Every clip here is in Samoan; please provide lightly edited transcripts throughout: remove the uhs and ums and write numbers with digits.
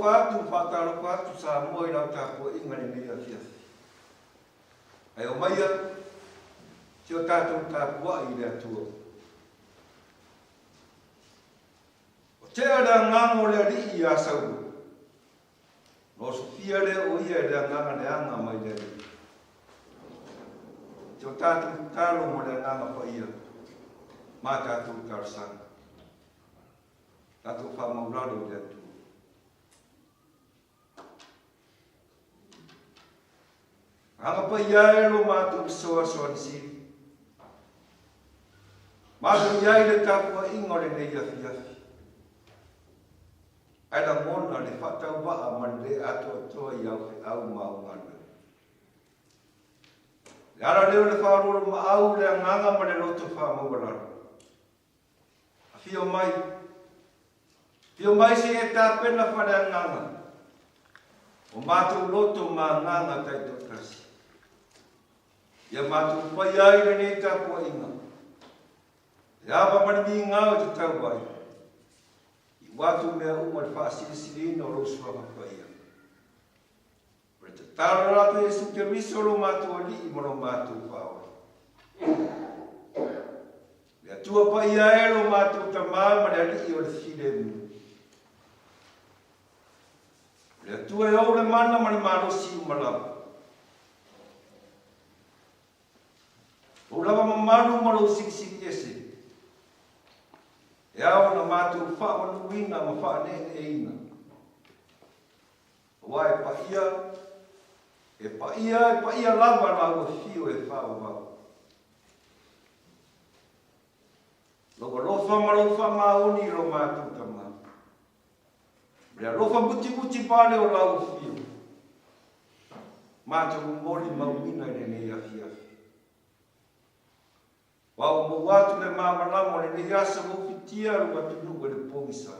Faatalofa atu, faatalofa atu Samoa i lau tapuaiga i lenei afiafi. Ae omaia si o tatou tapuai i le Atua. O tea le agaga o le alii ia Saulo, na osofia lea o ia e le agaga leaga mai le Alii. Si o tatou tatalo ma le Agaga Paia ma tatou talosaga. Tatou faamaulalo i le Atua. Agaga Paia e lo matou fesoasoani sili. Matou i ai le tapuaiga o lenei afiafi. Ae lagona le faatauvaa ma le le atoatoa i au feau ma au galuega. Le ala lea o le faaoloolomaau le agaga ma le loto faamaualalo. Afio mai. Afio mai se i e tapena faaleagaga o matou loto ma agaga taitoatasi. Ia matou faia ai lenei tapuaiga, le ava ma le migao e tatau ai, i ua atu mea uma i le faasilisiliina o lou Suafa Paia. O le tatalo la atu Iesu Keriso lo matou Alii ma lo matou Faaola. Le Atua paia e lo matou Tama ma le Alii o le filemu. O le Atua e ou le mana ma le malosi uma lava. Ou lava mamalu ma lou silisili ese. E ao ona matou faamanuina ma faaneeneeina. Aua e paia, e paia, e paia lava lau afio e faavavau. Lou alofa ma lou faamaoni i lo matou tama. Ma le alofa mutimuti pale o lau afio. Matou molimauina i lenei afiafi. Aua ua maua atu le malamalama o lenei aso ua ufitia lou atunuu e le pogisa.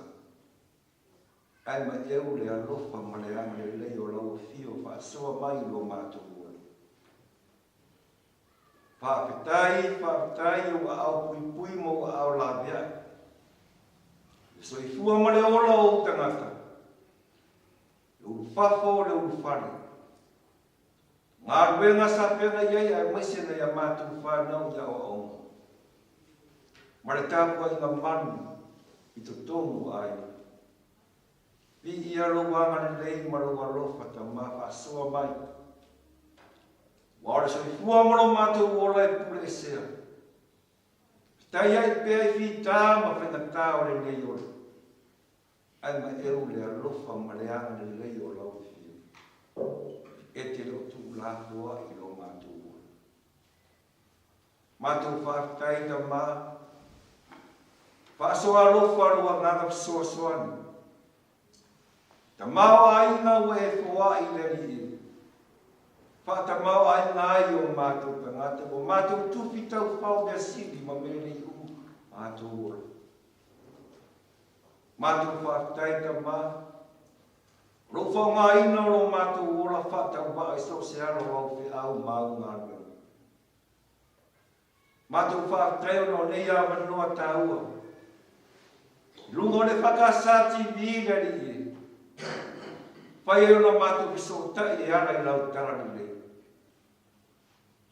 Ae maeu le alofa ma le agalelei o lau afio faasoa mai i lo matou ola. Faafetai, faafetai i ou aao puipui ma ou aao laveai. Le soifua ma le ola o ou tagata, le ulufafo, le ulufale. Galuega sa feagai ai aemaise nai a matou fanau i aoaoga ma le tapuaiga malu i totonu o aiga. Viia lou agalelei ma lou alofa Tama faasoa mai. Aua o le soifua ma lo matou ola e pule esea. Fetaiai pea i fita ma faigata o lenei ola. Ae maeu le alofa ma le agalelei o lau Afioga, e te le o tuulafoai i lo matou ola. Matou faafetai Tama, faasoa alofa lou agaga fesoasoani. Tamaoaiga ua e foai i le Alii e faatamaoaiga ai o matou tagata ua matou tufi taufao measili ma mea lelei uma matou ola. Matou faafetai Tama, o lou faogaina o lo matou ola faatauvaa i so o se ala o au feau ma au galuega. Matou faafetai ona o nei avanoa taua. I luga o le EFKS TV le Alii e, fai ai ona matou fesootai e ala i lau talalelei.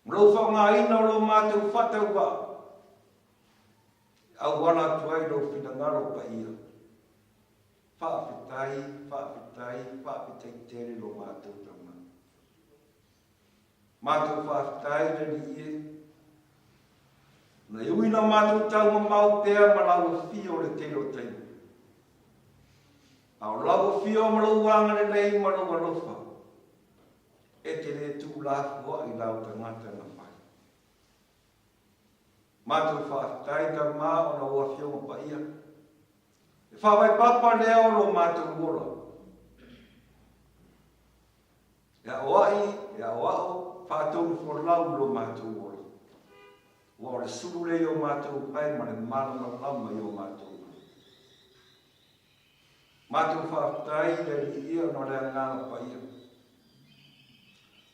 O lou faogaina o lo matou faatauvaa, E auala atu ai lou finagalo paia. Faafetai, faafetai, faafetai tele lo matou Tama. Matou faafetai le Alii e. Na e ui na matou taumamao pea ma lau afio o le tele o taimi. A o lau afio ma lou agalelei ma lou alofa, e te le tuulafoai lau tagata na fai. Matou faafetai Tama ona o Afioga Paia. E faavae papa lea o lo matou ola. E aoai, e aoao, faatonu folau i lo matou ola. Ua o le sulu lea i o matou pae ma le malamalama i o matou ola. Matou faafetai i le Alii ia ona o le Agaga Paia.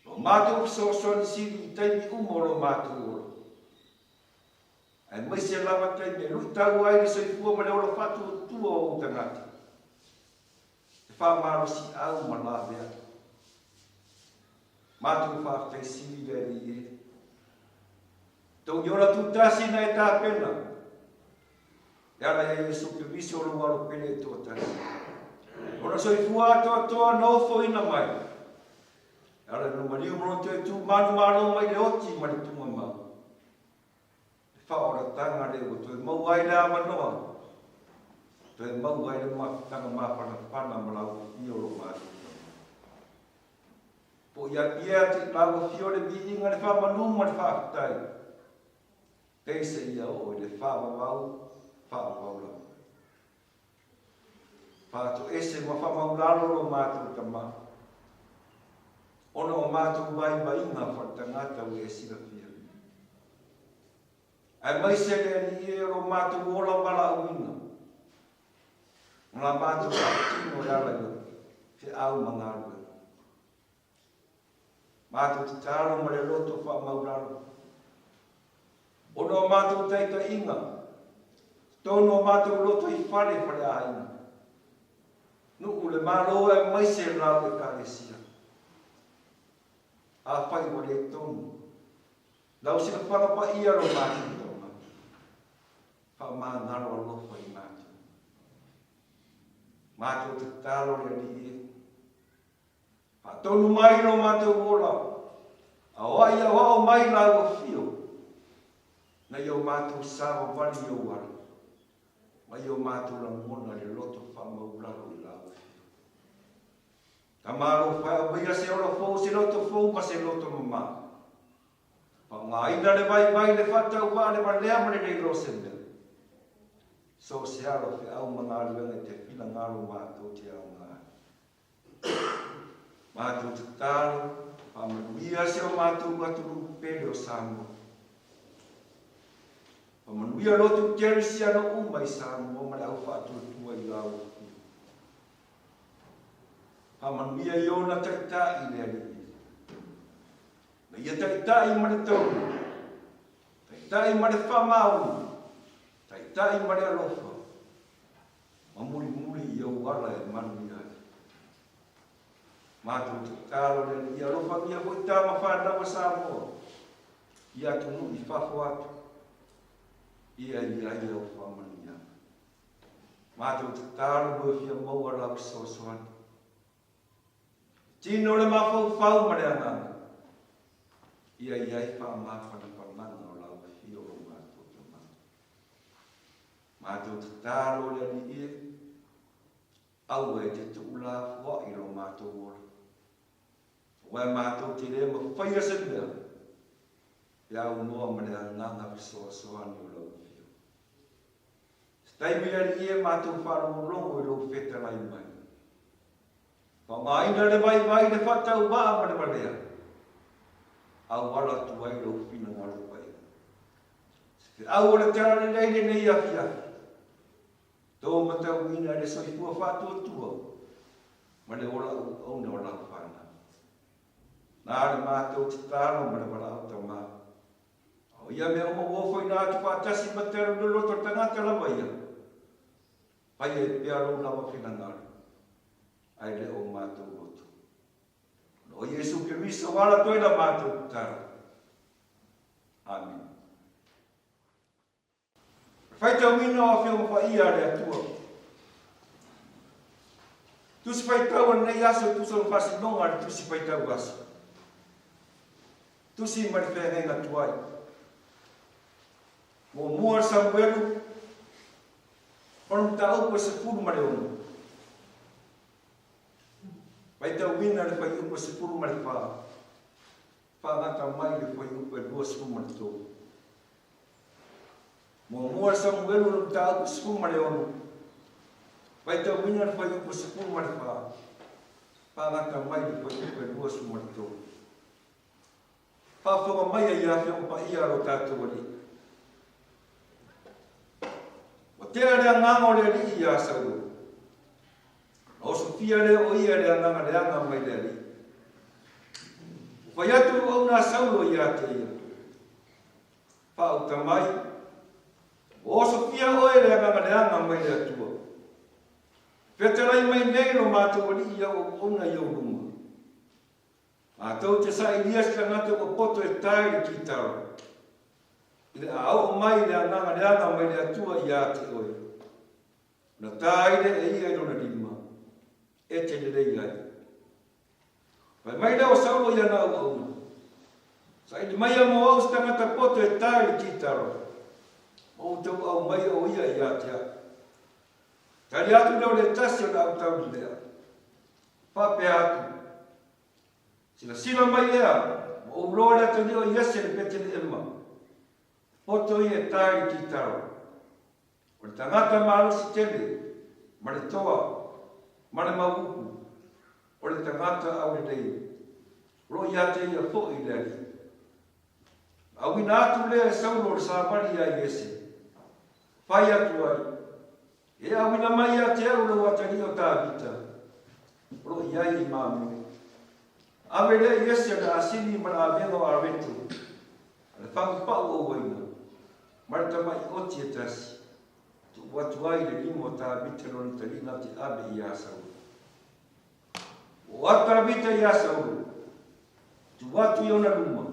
Lo matou fesoasoani sili i taimi uma o lo matou ola. Aemaise lava taimi e luitau ai le soifua ma le ola faatuatua o ou tagata. faamalosiau ma laveai. Matou faafetai sili le Alii e. Togi ola tutasi na e tapena. E ala ia Iesu Keriso lou alo pele e toatasi. Ona soifua atoatoa na ofoina mai. E ala i lona maliu ma lona toe tu manumalo mai le oti ma le tugamau. Le faaolataga lea ua toe maua ai le avanoa, toe maua ai le mafutaga mapanapana ma lau afio o lo matou Tama. Poʻi atu ia te lau afio le viiga, le faamanu ma le faafetai, pei seia oo i le faavavau, faavavau lava. Faatoese ma faamaulalo lo matou Tama, ona o matou vaivaiga faaletagata ua e silafia. Aemaise le Alii e o lo matou ola valaauina, ma la matou faatino e ala i lau feau ma galuega. Matou tatalo ma le loto faamaulalo, ona o matou taitaiga, totonu o matou loto i fale faleaiga, nuu le Malo aemaise lau Ekalesia. Afai ua le tonu lau silafaga paia lo matou Tama, faamagalo alofa i matou. Matou tatalo le Alii e. Faatonu mai lo matou ola, aoai aoao mai lau afio, na i o matou savavali i ou ala, ma i o matou lagona le loto faamaulalo i lau afio. Tama alofa e aumaia se ola fou, se loto fou ma se loto mama. Faaaogaina le vaivai, le faatauvaa, le valea ma le leiloa se mea. So o se ala o feau ma galuega i te finagalo matou te aoga ai. Matou tatalo, faamanuia si o matou atunuu pele o Samoa. Faamanuia lotu kerisiano uma i Samoa ma le au faatuatua i lau afio. Faamanuia i ona taitai le Alii. Na ia taitai ma le taulu, taitai ma le faamaoni, taitai ma le alofa, ma mulimuli i ou ala e manuia ai. Matou tatalo le Alii alofagia foi tama fanau a Samoa i atunuu i fafo atu, ia i ai au faamanuiaga. Matou tatalo mo e fia maua lau fesoasoani. Tino le mafaufau ma le agaga, ia i ai faamafanafanaga o lau afio o lo matou Tama. Matou tatalo le Alii e, aua e te tuulafoai lo matou ola. Aua e matou te le mafaia se mea, pe aunoa ma le agaga fesoasoani o lau afio. Se taimi le Alii e matou faalogologo i lou fetalai mai. Faaaogaina le vaivai, le faatauvaa ma le valea, auala atu ai lou finagalo paia. Se feau o le talalelei lenei afiafi, tō matauina i le soifua faatuatua ma le ola auauna o lau fanau. Nā le matou tatalo ma le valaau Tama, a o ia mea uma ua ofoina atu faatasi ma te alu i le loto o le tagata lava ia, Fai ai pea lou lava finagalo, ae le o matou loto. Ona o Iesu Keriso ua ala atu ai la matou tatalo. Amene. O le faitauina o Afioga Paia a le Atua. Tusi faitau o lenei aso e tusa ma faasinoga a le Tusi Faitau Aso. Tusi mai le feagaiga tuai. Muamua Samuelu O le mataupu e 16, faitauina le fuaiupu e 14, faagata mai le fuaiupu e 23. Muamua Samuelu o le mataupu 16, faitauina le fuaiupu e 14, faagata mai le fuaiupu e 23. Faafofoga mai ai Afioga Paia a lo tatou Alii. Ua tea le agaga o le Alii iā Saulo. Na osofia lea o ia le agaga leaga mai le Alii. Ua fai atu auauna a Saulo iā te ia, Faauta mai, ua osofia oe le agaga leaga mai le Atua. Fetalai mai nei lo matou alii i au auauna i ou luma. Matou te sailia se tagata ua poto e tae i le kitara, i le a oo mai le agaga leaga mai le Atua ia te oe, ona ta ai lea e ia i lona lima, e te lelei ai. Fai mai lea o Saulo i ana auauna, Saili maia mo au se tagata poto e tae i le kitara, ma ou tauau maia o ia ia te au. Tali atu lea o le tasi o le autauli lea, faapea atu, Silasila mai ea, ua ou loa le atalii o Iese le Peteleema, poto ia e tae i le kitara. O le tagata malosi tele, ma le toa, ma le mau upu, o le tagata aulelei, o lo o ia te ia foi le Alii. Na auina atu lea e Saulo le savali iā Iese, fai atu ai, E auina mai ia te au lou atalii o Tavita, o lo o i ai i mamoe. Ave lea i Iese o le asini ma le avega o Areto, a le fagupau o uaina, ma le tamai oti e tasi, tuu atu ai i le lima o Tavita lona taliga te ave iā Saulo. Ua oo atu Tavita iā Saulo, tuu atu i ona luma,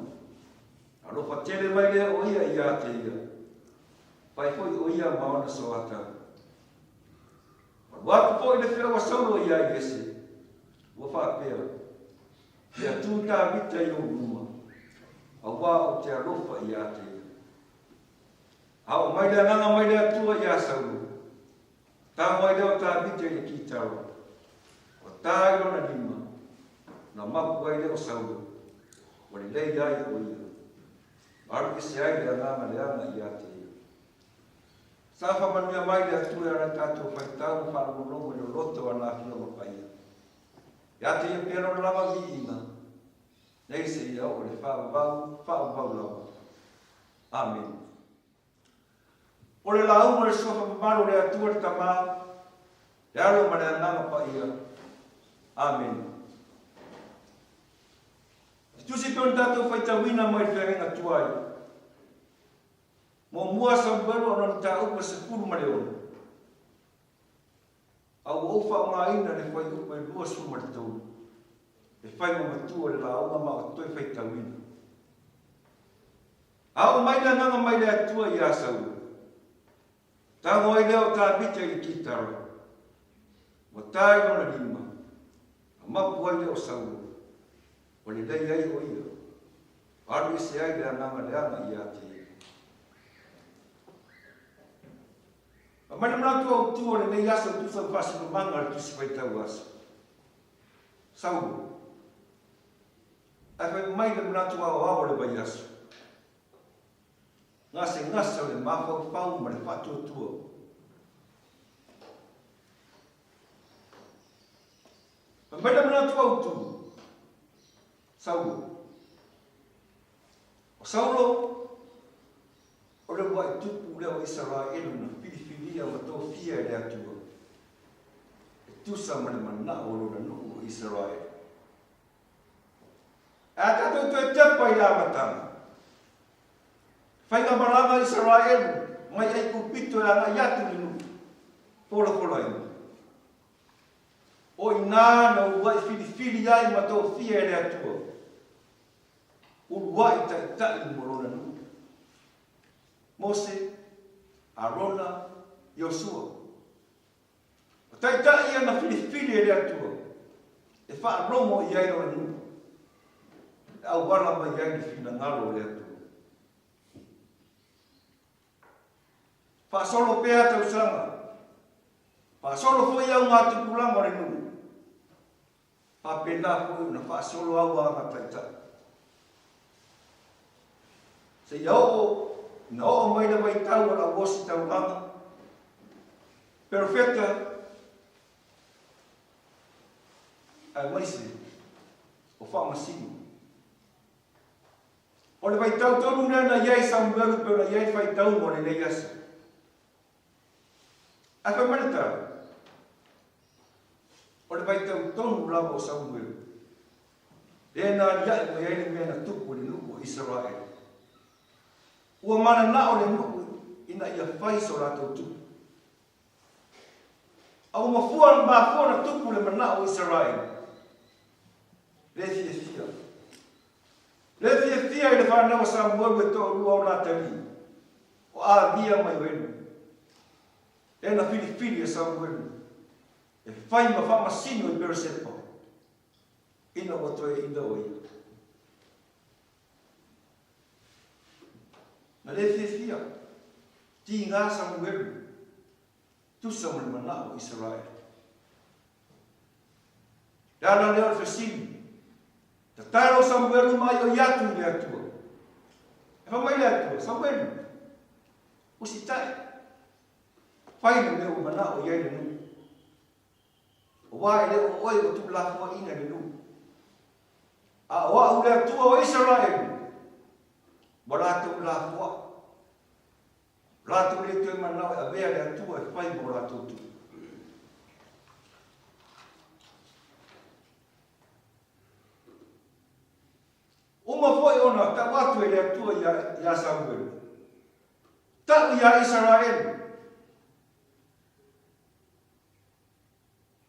alofa tele mai lea o ia iā te ia, fai foi o ia ma ona soatau. Alu atu foi le feau a Saulo iā Iese, ua faapea, Ia tū Tavita i ou luma, auā ou te alofa iā te ia. A oo mai le agaga mai le Atua iā Saulo, Tango ai lea o Tavita i le kitara, ua ta i lona lima, ona mapu ai lea o Saulo, ua lelei ai o ia. Ma alu ese ai le agaga leaga ia te ia. Sa faamanuia mai le Atua e ala i tatou faitau ma faalogologo i loloto o ana Afioga Paia. Ia te ia pea lona lava viiga, nei seia oo i le faavavau, faavavau lava. Amene. O le lauga o le Suafa mamalu o le Atua le Tama, le Alo ma le Agaga Paia. Amene. Te tusi pea ona tatou faitauina mai le feagaiga tuai. Muamua Samuelu ona mataupu e 16. A ua ou faaaogaina le fuaiupu e 23 e fai ma matua o le lauga ma ou toe faitauina. A oo mai le agaga mai le Atua iā Saulo, tago ai lea o Tavita i le kitara, ua ta i lona lima, a mapu ai lea o Saulo, ua lelei ai o ia, ua alu ese ai le agaga leaga ia te ia. Fai mai le manatu autu o lenei aso e tusa ma faasinomaga o le Tusi Faitau Aso. Saulo. Ae fai mai le manatu aoao o le vaiaso, gasegase o le mafaufau ma le faatuatua. Fai mai le manatu autu, Saulo. O Saulo, o le uluai tupu lea o Isaraelu na filifilia ma tofia e le Atua, e tusa ma le manao o lona nuu o Isaraelu. Ae a tatou toe tepa i le amataga, faigamalaga a Isaraelu mai Aikupito e agai atu i le nuu folafolaina. O i ina na uluai filifili ai ma tofia e le Atua, uluai taitai mo lona nuu. Mose, Arona, Iosua. O taitai ia na filifili e le Atua e faalogo i ai lona nuu, e auala mai ai le finagalo o le Atua. Faasolo pea tausaga, faasolo foi augatupulaga o le nuu, Faapena foi ona faasolo au aga taitai. Seia oo ina oo mai le vaitau o le auositaulaga, perofeta, aemaise o faamasino. O le vaitau tonu lea na i ai Samuelu pei ona i ai le faitauga o lenei aso. Ae fai mai le tala, o le vaitau tonu lava o Samuelu, lea na aliae mai ai le mea na tupu i le nuu o Isaraelu. Ua mananao le nuu ina ia fai so latou tupu. A ua mafua, mafua ona tupu le manao o Isaraelu, le fiafia. Le fiafia i le fanau a Samuelu e toalua o Natani, o Avia ma Ioelu. Lea na filifili e Samuelu e fai ma faamasino i Peresepa, ina ua toeaina o ia. Na le fiafia, tiga Samuelu, tusa ma le manao o Isaraele. Le ala lea o le fesili, tatalo Samuelu ma aioi atu i le Atua. E fai mai le Atua, Samuelu, usitai, fai le mea ua manao i ai le nuu. Aua e le o oe ua tuulafoaiina i le nuu, a o au le Atua o Isaraelu, ua latou lafoai. Latou le toe manao e avea le Atua e fai mo latou tupu. Uma foi ona tau atu e le Atua iā Samuelu, Tau iā Isaraelu,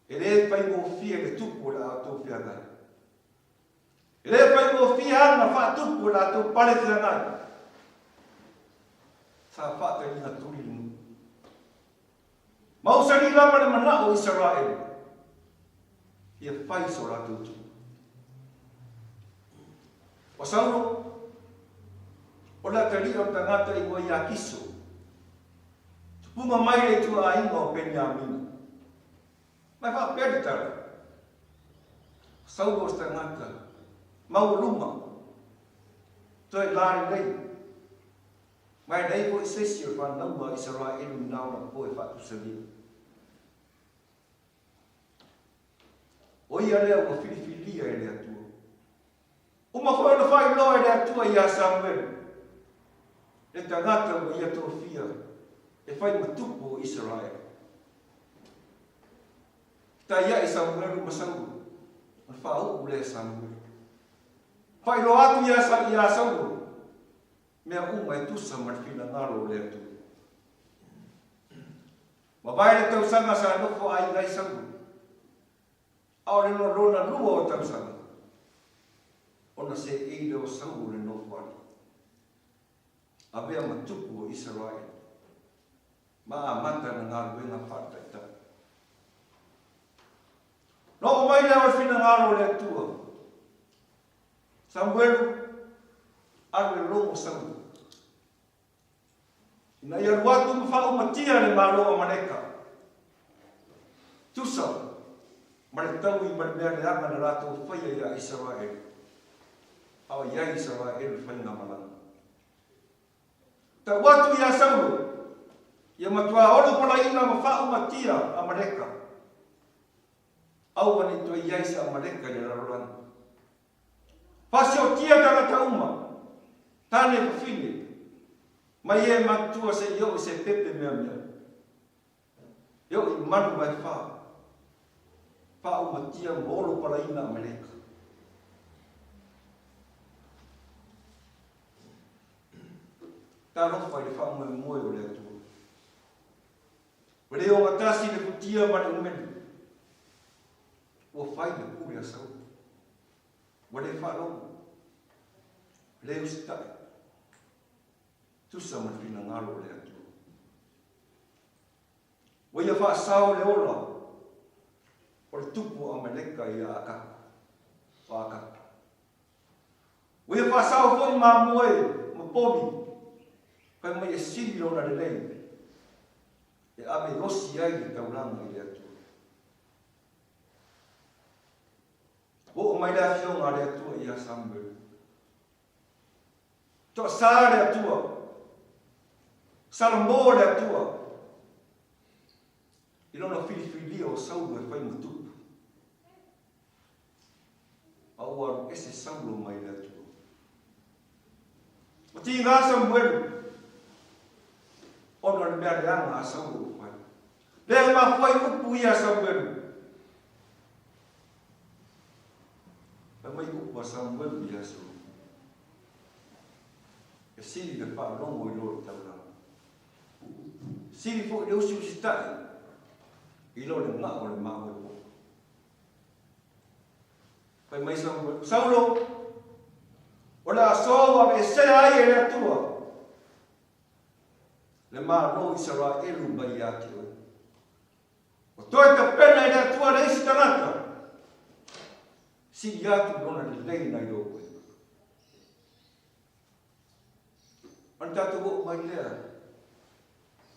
e le faigofie le tupu o le a outou feagai. E le faigofie aga faatupu o le a outou pale feagai. Sa faataliga tuli le nuu. Mausali lava le manao o Isaraelu ia fai so latou tupu. O Saulo, o le atalii o le tagata i ua ia Kiso, tupuga mai le ituaiga o Peniamina. Ma e faapea le tala, o Saulo o se tagata maualuga, toe la lelei, ma e leai foi se isi o le fanauga a Isaraelu i na ona po e faatusalia. O ia lea ua filifilia e le Atua. Uma foi ona faailoa e le Atua iā Samuelu, le tagata ua ia tofia e fai ma tupu o Isaraelu. Taiaʻi Samuelu ma Saulo, ona faauu lea e Samuelu. Faailoa atu iā Saulo mea uma e tusa ma le finagalo o le Atua. Mavae le tausaga sa nofo aiga ai Saulo, a o le lona lua o tausaga, ona seei lea o Saulo le nofoalii, avea ma tupu o Isaraelu, ma amata ana galuega faaletaitai. Na oo mai lea o le finagalo o le Atua, Samuelu, alu e logo Saulo. Ina ia alu atu ma faaumatia le Malo o Amaleka, tusa ma le taui ma le mea leaga na latou faia iā Isaraelu, a o i ai Isaraelu i faigamalaga. Tau atu iā Saulo, ia matuā olo palaina ma faaumatia Amaleka, aua ne i toe i ai se Amaleka i le lalolagi. Fasiotia tagata uma, tane fafine, mai e matutua seia oo i se pepe meamea, e oo i manu vaefa, faaumatia ma olo palaina Ameleka. Talofa i le faamoemoe o le Atua. Ua le ogatasi le futia ma le umele. Ua fai le pule a Saulo. Ua le faalogo, le usitai, tusa ma le finagalo o le Atua. Ua ia faasao le ola o le tupu o Amaleka ia Akaka, o Akaka. Ua ia faasao foi mamoe ma povi, fai mai e sili lona lelei, e ave osi ai le taulaga i le Atua. Ua oo mai le afioga a le Atua ia Samuelu. Toasā le Atua. Salamo le Atua i lona filifilia o Saulo e fai ma tupu. A ua alu ese Saulo mai le Atua. Ua tiga Samuelu ona o le mea leaga a Saulo ua fai. Lea e mafua ai upu ia a Samuelu. Fai mai upu a Samuelu ia Saulo. E sili le faalogo i lo le taulaga. Sili foi le usiusitai. I lo le gao o le mamoe popo. Fai mai Saulo, o le aso ua aveesea ai e le Atua le Malo o Isaraelu mai ia te oe. Ua toe tapena i le Atua le isi tagata, sili atu lona lelei nai lo oe. Ona tatou oo mai lea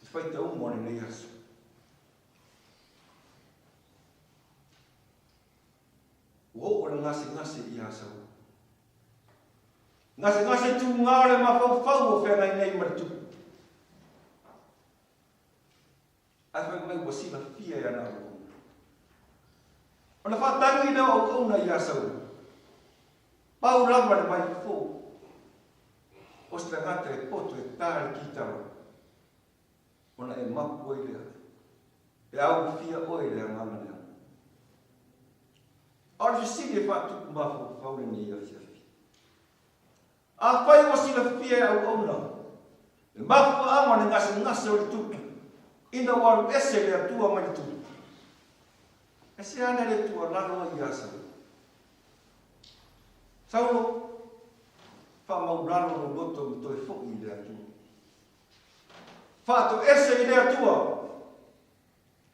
i faitauga o lenei aso. Ua oo le gasegase ia Saulo. Gasegase tuga o le mafaufau o feagai nei ma le tupu. Ae fai mai ua silafia e ana auauna. Ona faatagi lea o auauna ia Saulo. Pau lava le vaifofo o se tagata e poto e ta le kitara ona e mapu ai lea pe a ulufia oe i le agaga lea. A o le fesili e faatupu mafaufau lenei afiafi, Afai ua silafia e auauna le mafuaaga o le gasegase o le tupu ina ua alu ese le Atua mai le tupu, e se ana le tuualalo ai ia Saulo? Saulo, faamaulalo lou loto ma toe foi i le Atua. Faatoese i le Atua,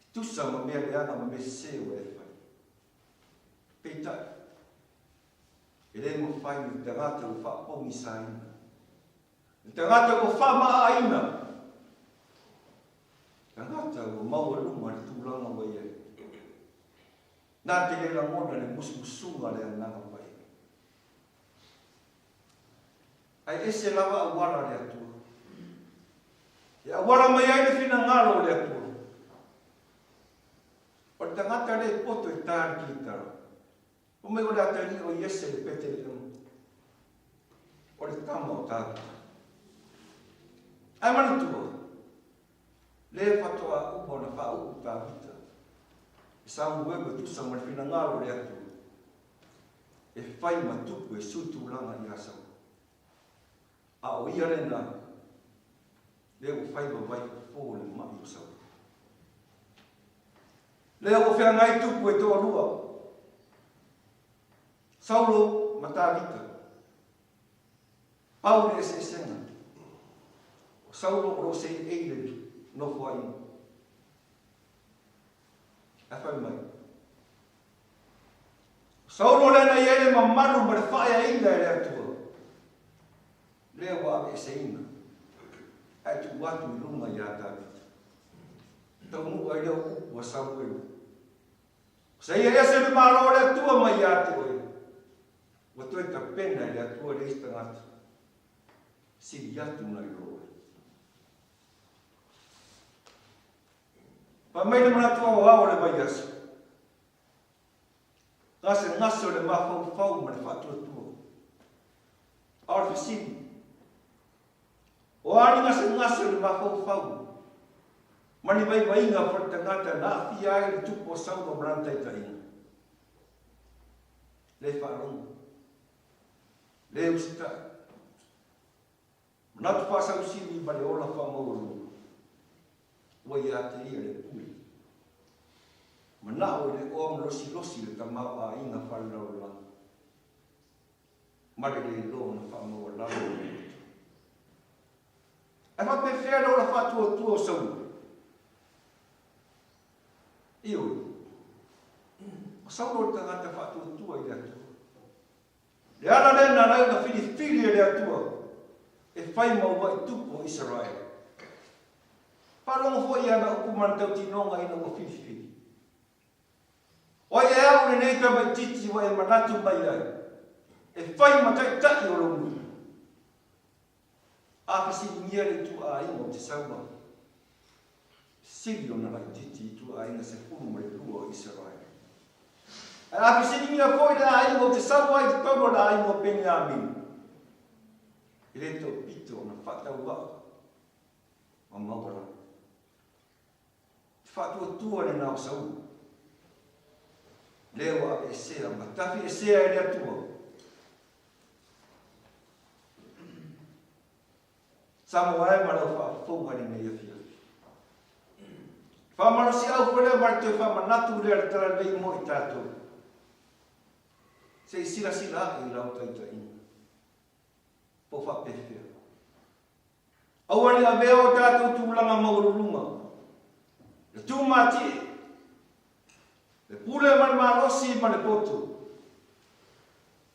e tusa ma mea leaga ma mea sese ua e fai. Peitai, e le mafai i le tagata ua faapogisaina, le tagata ua faamaaaina, tagata ua maualuga le tulaga ua i ai. Na te le lagona le musumusuga a le Agaga Paia. Ae ese lava auala a le Atua. E auala mai ai le finagalo o le Atua. O le tagata le poto e ta le kitara. Fai mai o le atalii o Iese i Petelehema, o le tama o Tavita. Ae manatua, lea faatoa uma ona faauu Tavita e Samuelu e tusa ma le finagalo o le Atua e fai ma tupu e sui tulaga ia Saulo. A o ia lena, lea ua fai ma vaifofo le mai o Saulo. Lea ua feagai tupu e toalua, Saulo ma Tavita. Pau le eseesega, o Saulo o lo o seei le nofoaiga. Ae fai mai, o Saulo lea na i ai le mamalu ma le faaeaina e le Atua, lea ua aveeseina, ae tuu atu i luga ia Tavita. Taunuu ai lea o upu a Samuelu, Seia ese le Malo o le Atua mai ia te oe, ua toe tapena e le Atua le isi tagata, sili atu nai lo oe. Fai mai le manatu aoao o le vaiaso, gasegase o le mafaufau ma le faatuatua. A o le fesili, O a ni gasegase o le mafaufau ma ni vaivaiga faletagata na aafia ai le tupu o Saulo ma lana taitaiga? Le faalogo, le usitai, manatu faasausili ma le ola faamaualuga, ua ia te ia le pule. Manao i le oa ma losilosi le tamaoaiga faalelalolagi. Ma le le iloa ona faamaualalo o le loto. Ae faapefea le ola faatuatua o Saulo? Ioe, o Saulo o le tagata faatuatua i le Atua. Le ala lea na ala ai ona filifili e le Atua e fai ma uluai tupu o Isaraele. Faalogo foi i ana upu ma ana tautinoga ina ua filifili. O ai e au lenei tamaitiiti ua e manatu mai ai e fai ma taitai o lou nuu? A fesiligia le ituaiga o te sau ai, sili ona laitiiti i ituaiga 12 o Isaraele. Ae a fesiligia foi le aiga o te sau ai i totonu o le aiga o Peniamini, e le toapito ona faatauvaa ma maualalo. Te faatuatua lena o Saulu, lea ua aveesea ma tafiesea e le Atua. Samoa e ma lau faafofoga i lenei afiafi. Faamalosiau foi lea ma le toe faamanatu lea le Talalelei mo i tatou. Se i silasila ae i lau taitaiga. Po o faapefea. Aua ne i avea o tatou tulaga maualuluga, le tumatie, le pule ma le malosi ma le poto,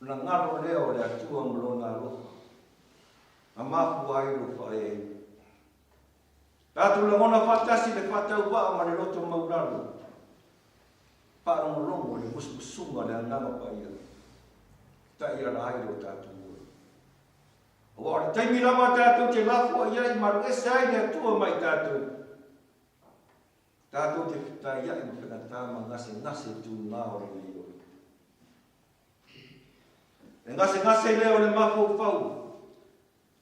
ona galo lea o le Atua ma Lona alofa, na mafua ai lou faaeaina. Tatou lagona faatasi le faatauvaa ma le loto maulalo, faalogologo i le musumusuga a le Agaga Paia e taiala ai lo tatou ola. Aua o le taimi lava tatou te lafoai ai ma aluese ai le Atua mai tatou, tatou te fetaiai ma faigata ma gasegase tuga o lenei ola. Le gasegase lea o le mafaufau,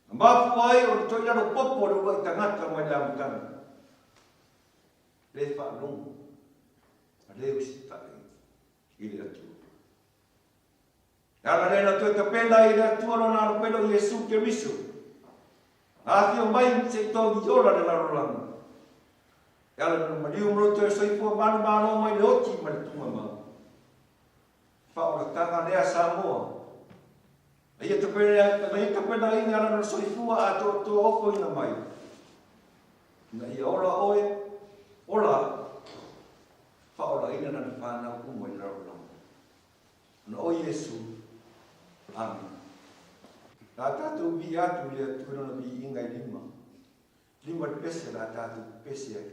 na mafua ai ona toe lalo popo le uluai tagata mai le amataga. Le faalogo ma le usitai i le Atua. E ala lea na toe tapena ai e le Atua Lona Alo-pele o Iesu Keriso, na afio mai se i togi ola le lalolagi. E ala lona maliu ma lona toe soifua manumalo mai le oti ma le tugamau. Faaolataga lea Samoa, na ia tapenaina e ala lona soifua atoatoa ofoina mai, ina ia ola oe, ola au, faaolaina lana fanau uma i le lalolagi. Ona o Iesu. Amene. O le a tatou viia atu i le Atua i Lona viiga e lima, lima le pese o le a tatou pepese ai.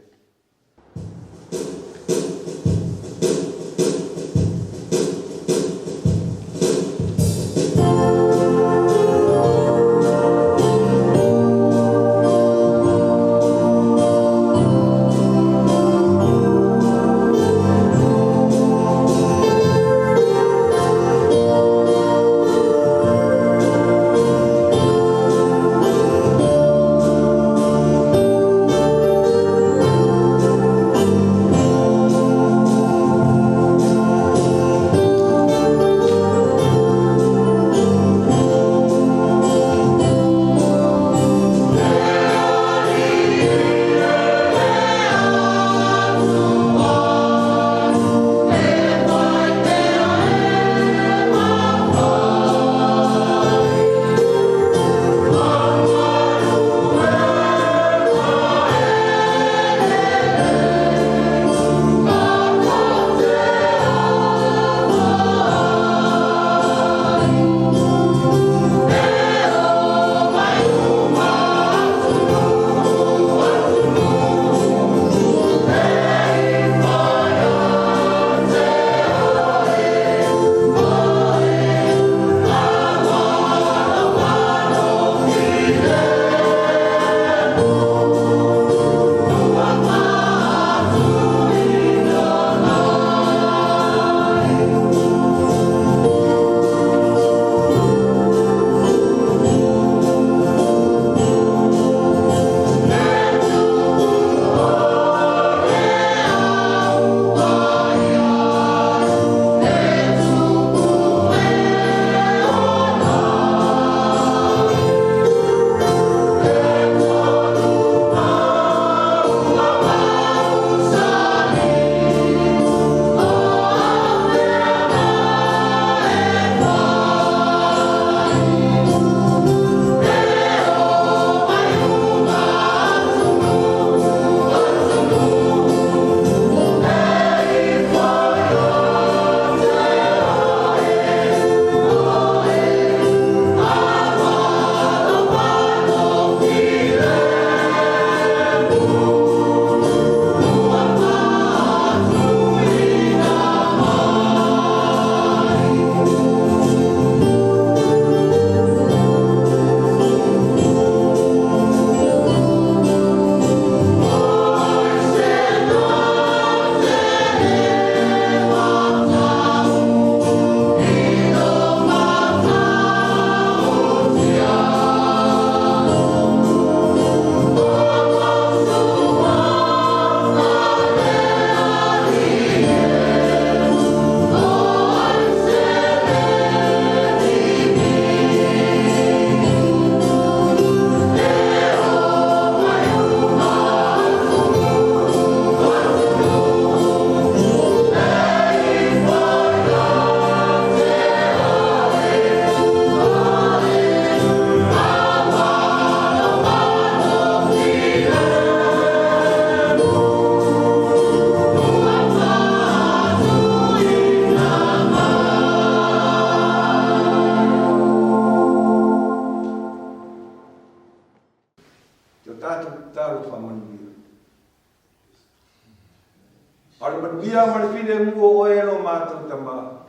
manuia ma le filemu o oe e lo matou Tama.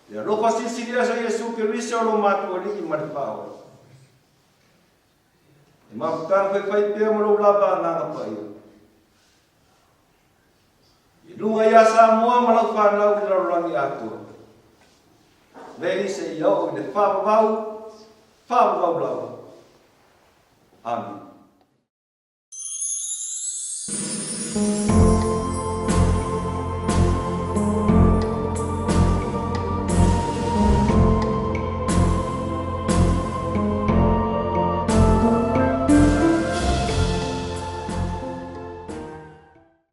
Le alofa silisili ese o Iesu Keriso lo matou Alii ma le Faaola. E mafutaga faifai pea ma lou lava Agaga Paia. I luga ia Samoa ma lau fanau i le lalolagi atoa. Nei seia oo i le faavavau, faavavau lava. Amene.